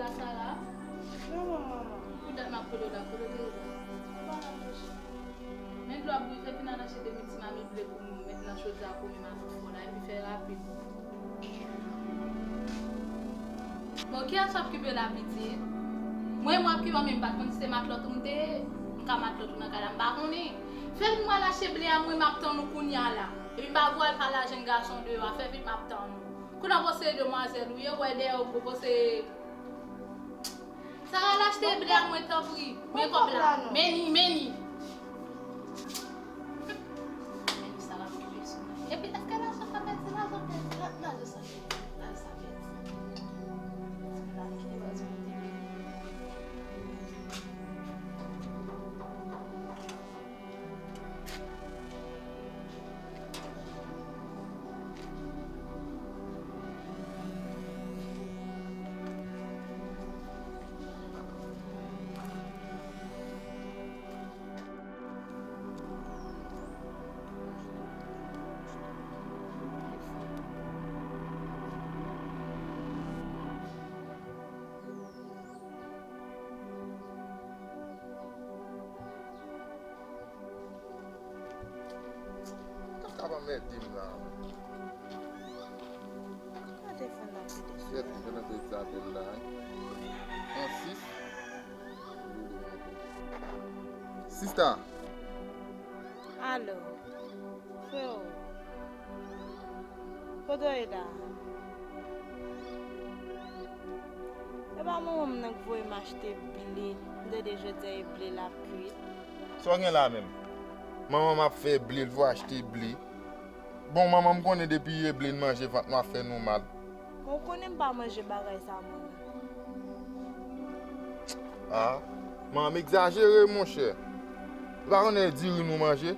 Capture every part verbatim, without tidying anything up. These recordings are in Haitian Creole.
Sa la? Non, non, non, non. Pou dat m ap koule w la, koule w la. Men dlo ap bouyi, fè vin al achte de mil ti mamit ble pou m met nan chodyè a pou m met maton fò la, epi fè rapid. Bon, kiyès w ap kipe la, pitit? Mwen, mwen ap kipe, men m pa t konn si se matlòt ou m te ye. M ka matlòt ou nan kay la, m pa konnen. Fè vin mwen al achte ble a, mwen, m ap tann ou kounye a la. Epi m pa vou al pale a jenn gason deyò a, fè vit, m ap tann ou. Kounye a, pase demwazèl ou ye, wè dèyè ou gwo, pase Sara, al achte ble a mwen, tanpri. Men kòb la. Men li, men li. Men li, sa l ap okipe sou mwen. Epi, èske lajan sa pèdi? Lajan pèdi. La, lajan sa pèdi. Lajan sa pèdi. Ti ble la kite baz mwen te vini. Kaka pa mèt di m la. Gade fè n ap pede sou. Yèt, li fè n ap pede apèl la, wi. An sis. Sista. Alo. Freo, kote w ye la? E pa manman m nan k voye m achte ble. M tande jodi a e ble l ap kwit. Sa w gen la menm? Manman m ap fè ble, l voye achte ble. Bon, manman m konnen depi e ble n manje, vant nou ap fè nou mal. Bon, w konnen m pa manje bagay sa, mwen menm. Ah, manman m egzajere, monchè. Ou pa konnen diri nou manje?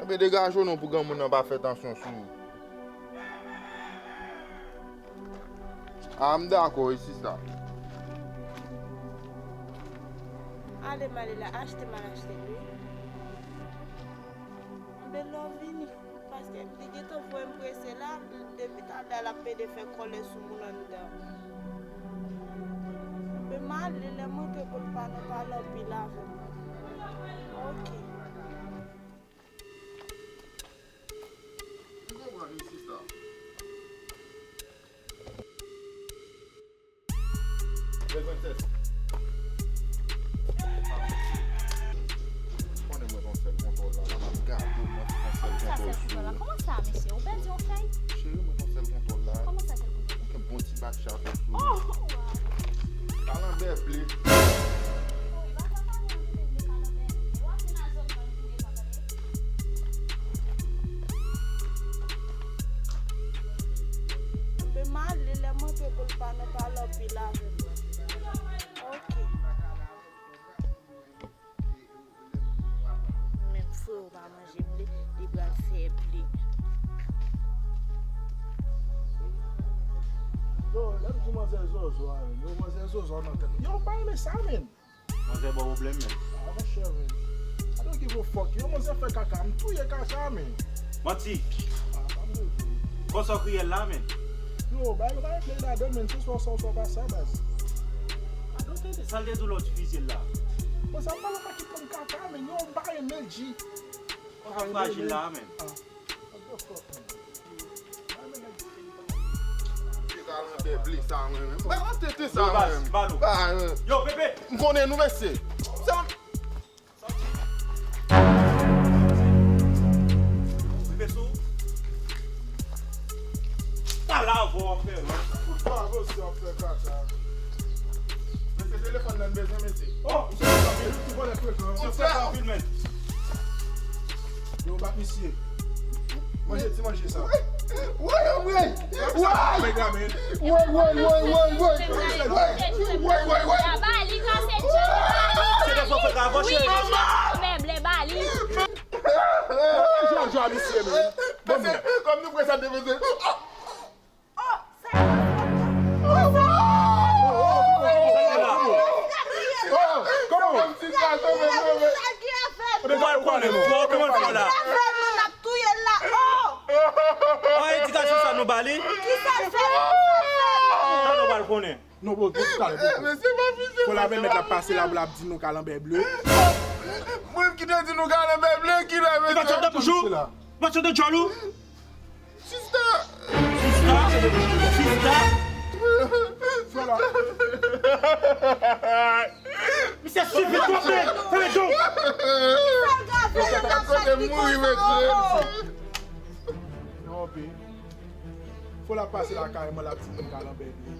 Enben, degaje w non pou granmoun nan pa fè tansyon sou ou. Ah, m dakò wi, sista. Ale, m ale la, achte, m al achte ble. Enben, lè w vini. Paske li gentan voye m prese la, depi talè a l ap pede fè kòlè sou moun anndan. Enben, m ale, lè m antre pou l pa nan pale anpil avè m. Ok. M konprann wi, sista. Bèl prensès. Konnen mwen gon sèl kontwòl la, la m ap gade w, mwen gon sèl kontwòl sou ou. Kòman sa, mesye? Ou pèdi yon fèy? Cheri, mwen gon sèl kontwòl la. Kòman sa, sèl kontwòl? Ou gen bon ti bak chato sou ou. Oh, wow. Kalanbè ble. Oh, ou pa ka pale nan kote m de kalanbè. Ou ap vin a zòn mwen pou devan, tande. Enben, m ale, lè m antre pou l pa nan pale anpil avè m. Ok. Menm freo pa manje ble, li pral fè ble. Yo, lè m di manzè zozo a, yo, manzè zozo nan tèt. Yo, m pa renmen sa, menn. Manzè ba w pwoblèm, menn. Ah, monchè, menn. I don't give a fuck. Yo, manzè fè kaka, m touye kaka, menn. Manti. Ah, pa m de tou. Konsa w kriye l la, menn. Yo, ba yo pa regle ladan, menn. Se swa w sa, w swa w pa sa, baz. A, donk, tande sa l te di w lè w divize l la. Bon, sa m pale pa ki konn kaka, menn. Yo, m pa renmen l, G. Konsa w frajil la, menn. Ah. What the fuck, menn? Yo, baz, balo. Yo, Pepe. M konnen nou, mesye. Sa Rive sou. Tala avè w ap fè, non? Fout pa vòs yo ap fè kaka. Mesye, telefòn nan bezwen, mesye. Oh, misye fè anpil, ti vòlè frekan. Misye fè anpil, men. Yo, bat misye. Manje ti manje sa. Woy, woy, woy. Woy! Nèg la, men. Woy, woy, woy, woy, woy. Woy, woy, woy, woy. Ba li kase djèl. Se de fò fè ka avanse. Wi, manje, manje, ba li. Jwa, jwa, misye, men. Bon, men. Kòm nou pran sa depoze. Oh, sa. Kòman? Sa ki afè nou? Ebyen, ba l konnen, non. Kòman fè la? Sa ki afè nou, n ap touye l la. Oh! An edikasyon sa nou ba li? Kisa l fè? Kisa l fè? Non, bon, bon, talè, bon. Mesye, pa fizye. Fò la pèmèt l ap pase la pou l ap di nou kalanbè ble. Mwen ki te di nou kalanbè ble, ki lè, mesye? Ou pa t chante pou jou? Ou pa t chante djòl ou? Sista! Sista! Sista! Fò la. Misye sifi twòp, men! Fèmen djòl! Sa grave, sa grave, sa grave. Non, pi. Fò l ap pase la kareman, l ap di moun kalanbè ble.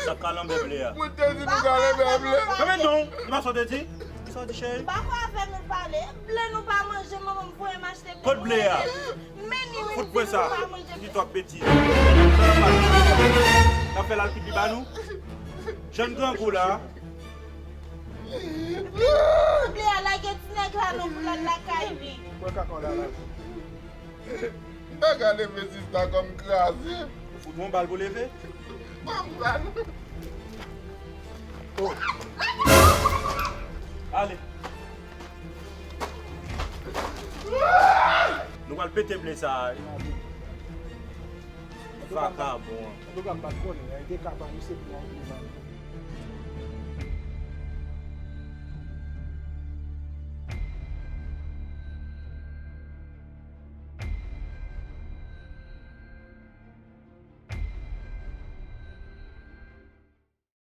Sa kalanbè ble a? Mwen te di nou kalanbè ble. Fèmen non, li pa sa w te di? Sa w di, cheri? M pa kwè avè nou pale. Ble nou pa manje, manman m voye m achte ble. Kot ble a? Men ni, men fout pwen sa. Ni twòp betiz. N ap fè l al pipi ba nou. Jèn grangou la. Ble a, lage ti nèg la non pou l al lakay li. Pran kaka w la, la. Mwen ka leve sista kò m kraze. Ou fout yon bal pou leve? Ban m bal. Oh. Ale. Nou pral pete ble sa a. Vakabon. Antouka, m pa t konnen, e te ka pa misye pou yon ble.